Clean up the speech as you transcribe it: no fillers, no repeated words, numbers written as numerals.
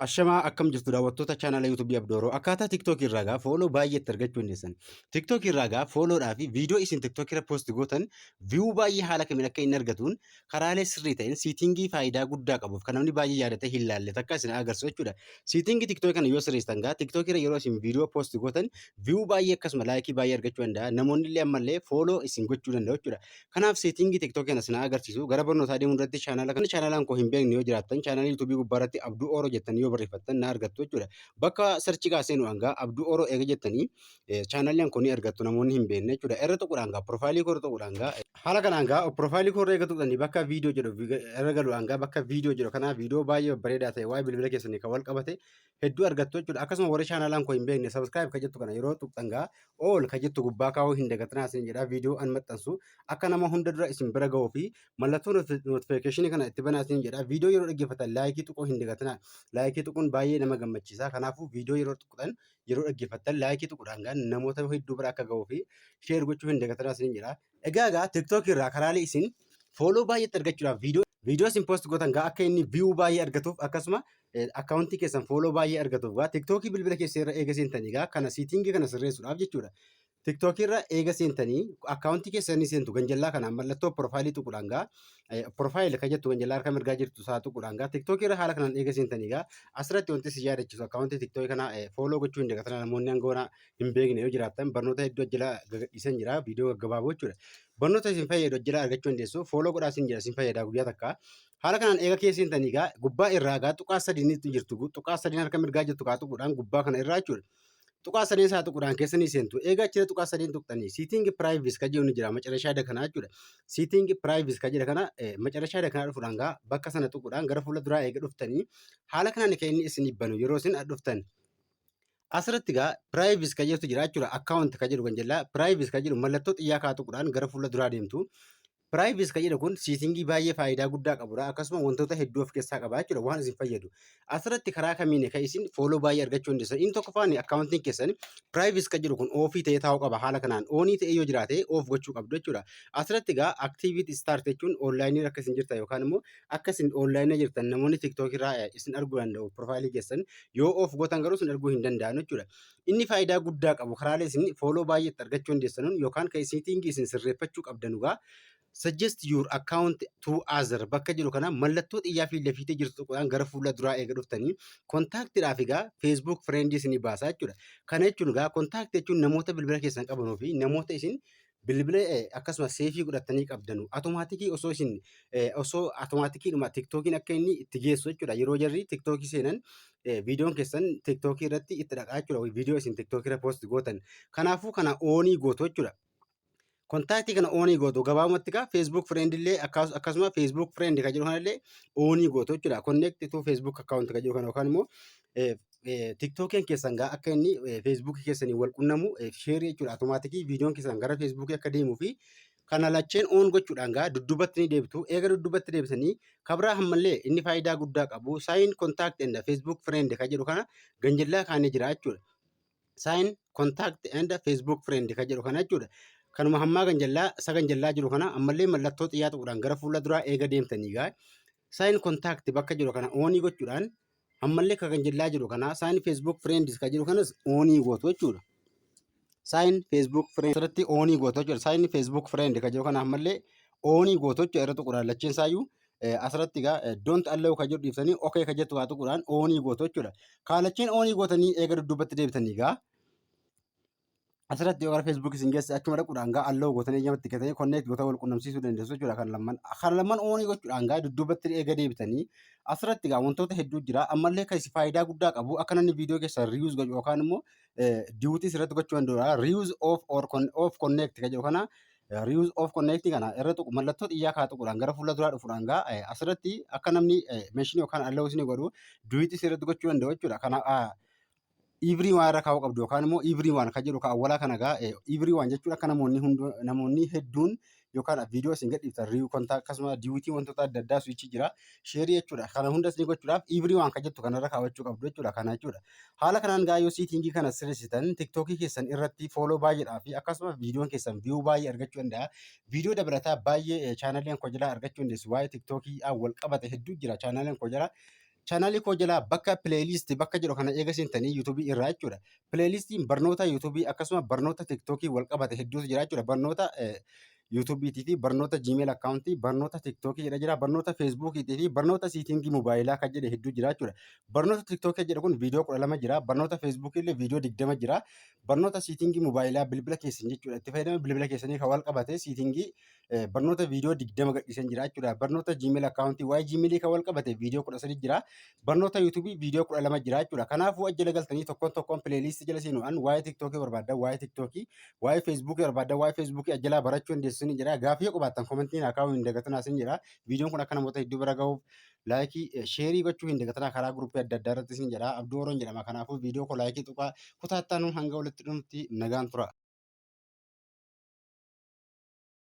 Ashamaa, akkam jirtu daawwattoota chaanala YouTubeii Abdooroo? Akkaataa TikTokii irraa gaa follow baay'eetti argachuu dandeessan. TikTokii irraa gaa followdhaa fi viidiyoo isin TikTokii irra post gootan view baay'ee haala kamiin akka inni argatuun karaalee sirrii ta'een settingii faayidaa guddaa qabuuf kan namni baay'ee yaadatee hin laalle takka isin agarsiisu jechuudha. Settingii TikTokii kana yoo sirreessitan gaa TikTokii irra yeroo isin viidiyoo post gootan view baay'ee akkasuma likeii baay'ee argachuu danda'a. Namoonni illee ammallee follow isin gochuu danda'u jechuudha. Kanaaf settingii TikTokii kana isin agarsiisu. Gara barnootaa deemuu irratti chaanala kana, chaanalaan koo hin beekne yoo jiraattan, chaanala YouTubeii gubbaa irratti Abduu Ooroo jettanii yoo barreeffattan na argattu jechuudha. Bakka searchii kaasee nu hangaa Abduu Ooroo eega jettanii chaanalli koo ni argattu namoonni hin beekne jechuudha. Irra tuquudhaan gaa profileii koo irra tuquudhaan gaa haala kanaan gaa profileii koo irra eega tuqxanii bakka viidiyoo jedhu irra galuudhaan gaa bakka viidiyoo jedhu kanaa viidiyoo baay'ee babbareedaa ta'e waa'ee bilbila keessanii kan wal qabate hedduu argattu jechuudha. Akkasuma warri chaanalaan koo hin beekne subscribe kan jettu kana yeroo tuqxan gaa all kan jettu gubbaa kaa'uu hin dagatinaa isin jedha. Viidiyoo an maxxansu akka nama hunda dura isin bira ga'uu fi mallattoo notificationii kana itti banaa isin jedha. Viidiyoo yeroo dhaggeeffatan likeii tuquu hin dagatinaa. Likeii tuquun baay'ee nama gammachiisa. Kanaafuu viidiyoo yeroo tuqxan, yeroo dhaggeeffattan likeii tuquudhaan gaa namoota hedduu bira akka ga'uu fi share gochuu hin dagatinaa isin jedha. Egaa TikTok irraa karaalee isin follow baay'eetti argachuudhaaf, viidiyoo isin post gootan gaa akka inni view baay'ee argatuuf, akkasuma accountii keessan follow baay'ee argatuuf gaa TikTokii bilbila keessa irra eega seentanii gaa kana settingii kana sirreessuudhaaf jechuudha. TikTokii irra eega seentanii accountii keessanii seentu ganjallaa kanaan mallattoo profileii tuquudhaan gaa profile kan jettu ganjallaa harka mirgaa jirtu isaa tuquudhaan gaa TikTokii irra haala kanaan eega seentanii gaa asirratti wanti isin yaadachiisu accountii TikTokii kana follow gochuu hin dagatinaa. Namoonni hangoona hin beekne yoo jiraattan barnoota hedduu jala gadhiisan jira, viidiyoo gaggabaaboo jechuudha. Barnoota isin fayyadu jala argachuu dandeessu. Follow godhaa isin jira, isin fayyada guyyaa takka. Haala kanaan eega keessa seentanii gaa gubbaa irraa gaa tuqaa sadiin jirtu, tuqaa sadiin harka mirgaa jirtu gaa tuquudhaan gubbaa kana irraa jechuudha. Tuqaa sadiin isaa tuquudhaan keessa ni seentu. Eega achirra tuqaa sadiin tuqxanii setting privacy kan jedhu ni jira macarashaa kanaa jechuudha. Setting privacy kan jedha kana macarashaa kanaa dhufuudhaan gaa bakka sana tuquudhaan gara fuula duraa eega dhuftanii haala kanaan kan inni isin banu yeroo isin dhuftan. Asirratti gaa privacy kan jedhutu jira jechuudha. Account kan jedhu kan jallaa privacy kan jedhu mallattoo xiyyaa kaa tuquudhaan gara fuula duraa deemtu. Privacy kan jedhu kun settingii baay'ee faayidaa guddaa qabudha. Akkasuma wantoota hedduu of keessaa qaba jechuudha waan isin fayyadu. Asirratti karaa kamiin kan isin follow baay'ee argachuu dandeessan? Inni tokkoffaan accountiin keessan privacy kan jedhu kun offii ta'ee taa'uu qaba haala kanaan. Onii ta'ee yoo jiraate off gochuu qabdu jechuudha. Asirratti gaa activity status jechuun onlineii akka isin jirtan yookaan immoo akka isin onlineii jirtan namoonni TikTokii irraa isin arguu danda'u profileii keessan. Yoo off gootan garuu isin arguu hin danda'an jechuudha. Inni faayidaa guddaa qabu karaalee isin follow baay'ee itti argachuu dandeessanuun yookaan kan settingii isin sirreeffachuu qabdan gaa suggest your account to other bakka jiru kana mallattoo xiyyaa fi lafiitee jirtu tuquudhaan gara fuula duraa eega dhuftanii contactiidhaaf egaa Facebook friendii isinii baasaa jechuudha. Kana jechuun egaa contactii jechuun namoota bilbila keessan qabanuu fi namoota isin bilbila akkasuma saveii godhatanii qabdanu automaticii osoo isin osoo automaticiidhuma TikTokiin akka inni itti geessu jechuudha. Yeroo jarri TikTokii seenan viidiyoon keessan TikTokii irratti itti dhaqaa jechuudha. Viidiyoo isin TikTokii irra post gootan. Kanaafuu kana onii gootu jechuudha. Contactii kana onii gootu. Gabaabumatti gaa Facebook friend illee akkasuma Facebook friend kan jedhu kanallee onii gootu jechuudha. Connect to Facebook account kan jedhu kana yookaan immoo TikTokiin keessan gaa akka inni Facebookii keessanii wal qunnamu shareii jechuudha. Automaticii viidiyoon keessan gara Facebookii akka deemuu fi kana lacheen on gochuudhaan gaa dudduubatti ni deebitu. Eega dudduubatti deebisanii kabraa ammallee inni faayidaa guddaa qabu sync contact and Facebook friend kan jedhu kana ganjillaa kaanii jira jechuudha. Sync contact and Facebook friend kan jedhu kana jechuudha. Kanuma hammaa ganjallaa isa ganjallaa jiru kana ammallee mallattoo xiyyaa tuquudhaan gara fuula duraa eega deemtanii gaa sync contact bakka jiru kana onii gochuudhaan ammallee kan ganjallaa jiru kana sync Facebook friends kan jedhu kanas onii gootu jechuudha. Sync Facebook friend irratti onii gootu jechuudha. Sync Facebook friend kan jedhu kana ammallee onii gootu jechuudha irra tuquudhaan lacheen isaayyuu asirratti egaa don't allow kan jedhu dhiiftanii okay kan jettu haa tuquudhaan onii gootu jechuudha. Kaalacheen onii gootanii eega dudduubatti deebitanii egaa asirratti yoo gara Facebook isin geesse achuma dhaquudhaan gaa allow gootanii eeyyamatti gatanii connect goota wal qunnamsiisuu dandeessu jechuudha kan lamman. Kan lamman onii gochuudhaan gaa dudduubatti eega deebitanii asirratti gaa wantoota hedduu jira. Ammallee kan isin faayidaa guddaa qabu akka namni viidiyoo keessa reuse godhu yookaan immoo duetii sirratti gochuu danda'udha. Reuse off or off connect kan jedhu kana, reuse off connect kana irra tuqu, mallattoo xiyyaa kaa tuquudhaan gara fuula duraa dhufuudhaan gaa asirratti akka namni mentionii yookaan allow isin godhu duetii sirratti gochuu danda'u jechuudha. Kana everyone irra kaa'uu qabdu yookaan immoo everyone kan jedhu awwalaa kana gaa everyone jechuun akka namoonni hundu namoonni hedduun yookaan viidiyoo isin gadhiiftan reuse contact akkasuma duetii wantoota adda addaa switchii jira, shareii jechuudha. Kana hundas ni gochuudhaaf everyone kan jettu kanarra kaawwachuu qabdu jechuudha kana jechuudha. Haala kanaan gaa yoo settingii kana sirreessitan TikTokii keessan irratti follow baay'eedhaa fi akkasuma viidiyoon keessan view baay'ee argachuu danda'a. Viidiyoo dabalataa baay'ee chaanaliin koo jalaa argachuu dandeessu. Waa'ee TikTokii wal qabate hedduu jira chaanaliin koo jala. Chaanaalii koo jalaa bakka playlist bakka jedhu kana eega seentanii YouTubeii irraa jechuudha. Playlistiin barnoota YouTubeii akkasuma barnoota TikTokii wal qabate hedduutu jira jechuudha. Barnoota YouTubeiitii fi barnoota Gmail accountii, barnoota TikTokii jedha jira, barnoota Facebookiitii fi barnoota settingii mobaayilaa kan jedhe hedduu jira jechuudha. Barnoota TikTokii jedhu kun viidiyoo 12 jira, barnoota Facebookii illee viidiyoo 20 jira. Barnoota settingii mobaayilaa bilbila keessan jechuudha. Itti fayyadama bilbila keessanii kan wal qabate settingii barnoota viidiyoo 20 gadhiisan jira jechuudha. Barnoota Gmail accountii, waa'ee Gmailii kan wal qabate viidiyoo 13 jira. Barnoota YouTubeii viidiyoo 12 jira jechuudha. Kanaafuu ajjala galtanii tokkoon tokkoon playlistii jala seenuudhaan waa'ee TikTokii barbaaddan waa'ee TikTokii, waa'ee Facebookii barbaaddan waa'ee Facebookii ajjalaa barachuu dandeessu ni jira. Gaaffii yoo qabaattan commentii naa kaa'uu hin dagatinaa sin jira. Viidiyoon kun akka namoota hedduu bira gahuuf likeii, shareii gochuu hin dagatinaa karaa groupii adda addaa irratti sin jedha. Abduu Oroon jedhama. Kanaafuu viidiyoo koo likeii tuqaa, kutaa itti hanga walitti dhufnutti nagaan tura.